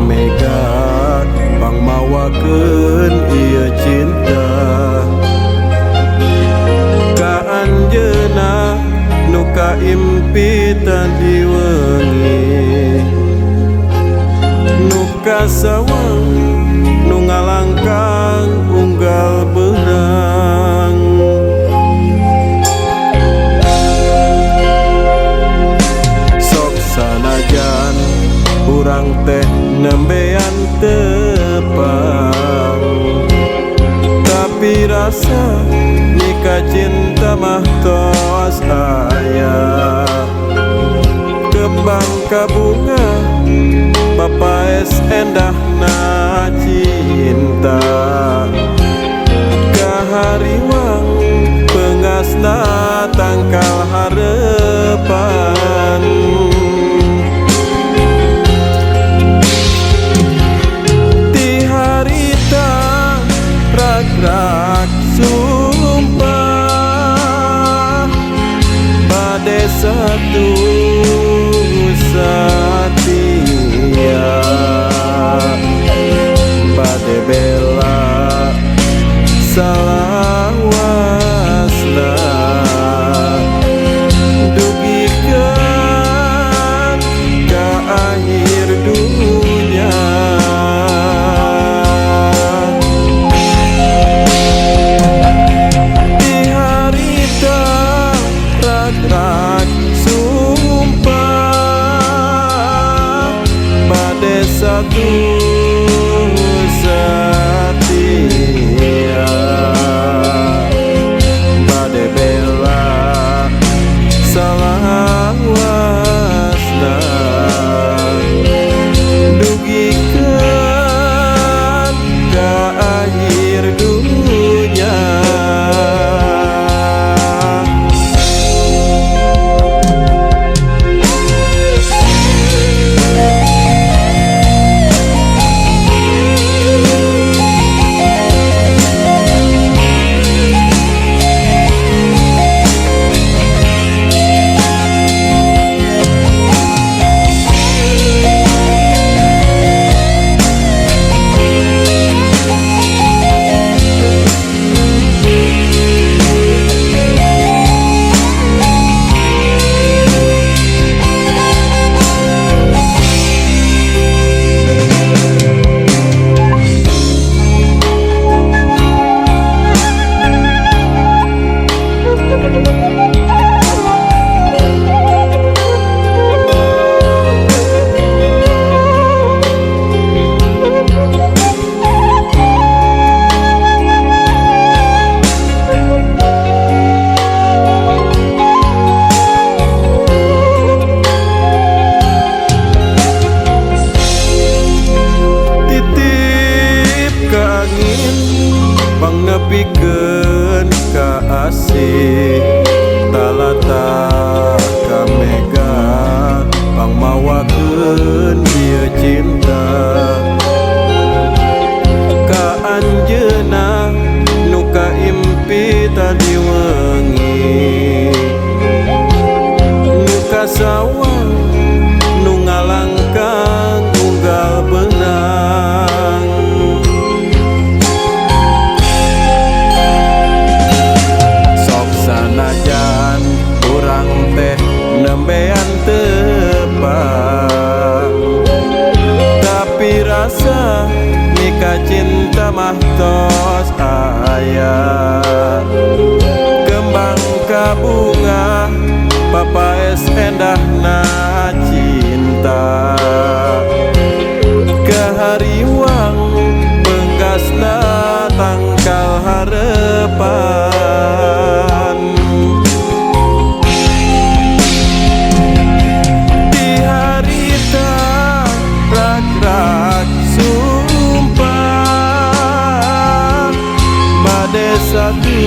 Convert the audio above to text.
ka mega pangmawakeun ieu cinta ka anjeunna nu kaimpi tadi wengi nu kasawang nu ngalangkang unggal beurang. Sok sanajan urang teh nembean tepang, tapi rasa mika cinta mah tos aya. Kembang kabunga papaes endahna cinta, kahariwang pengasna tangkal harepan. Ti harita rak-rak sumpah bade satu satia, bade bela salawasna dugikeun ka akhir dunya. Di harita rak-rak sumpah bade satu setia, bade bela salawasna dugikeun ka akhir dunya. Titip ka angin pangnepikeun ka asih, talata ka mega pangmawakeun ieu cinta ka anjeunna nu kaimpi tadi wengi, nu kasawang nu ngalangkang unggal beunang. Sok sanajan urang teh nembean tepang, tapi rasa mika cinta mah tos aya. Kembang kabunga papaes endahna cinta, kahariwang penggasna tangkal harepan. Di harita rak-rak sumpah bade satu